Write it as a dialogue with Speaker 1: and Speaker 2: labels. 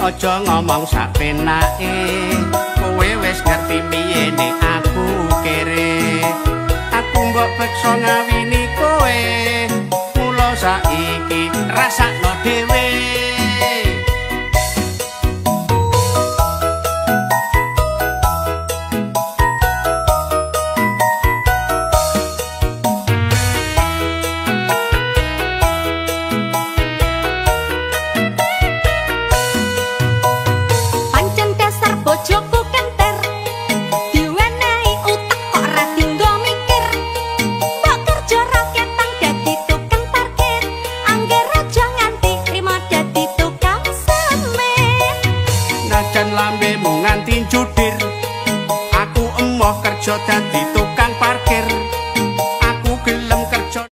Speaker 1: Aja ngomong sak penake, kowe wis ngerti piye nek aku kere. Aku mbok peksa ngawini kowe, mula saiki rasakno dhewe.
Speaker 2: Bojoku kenter, diwenehi utek kok ra dinggo mikir. Mbok kerja ra ketang dadi tukang parkir, angger aja nganti trimo dadi tukang semen.
Speaker 1: Najan lambemu nganti judir, aku emoh kerja dadi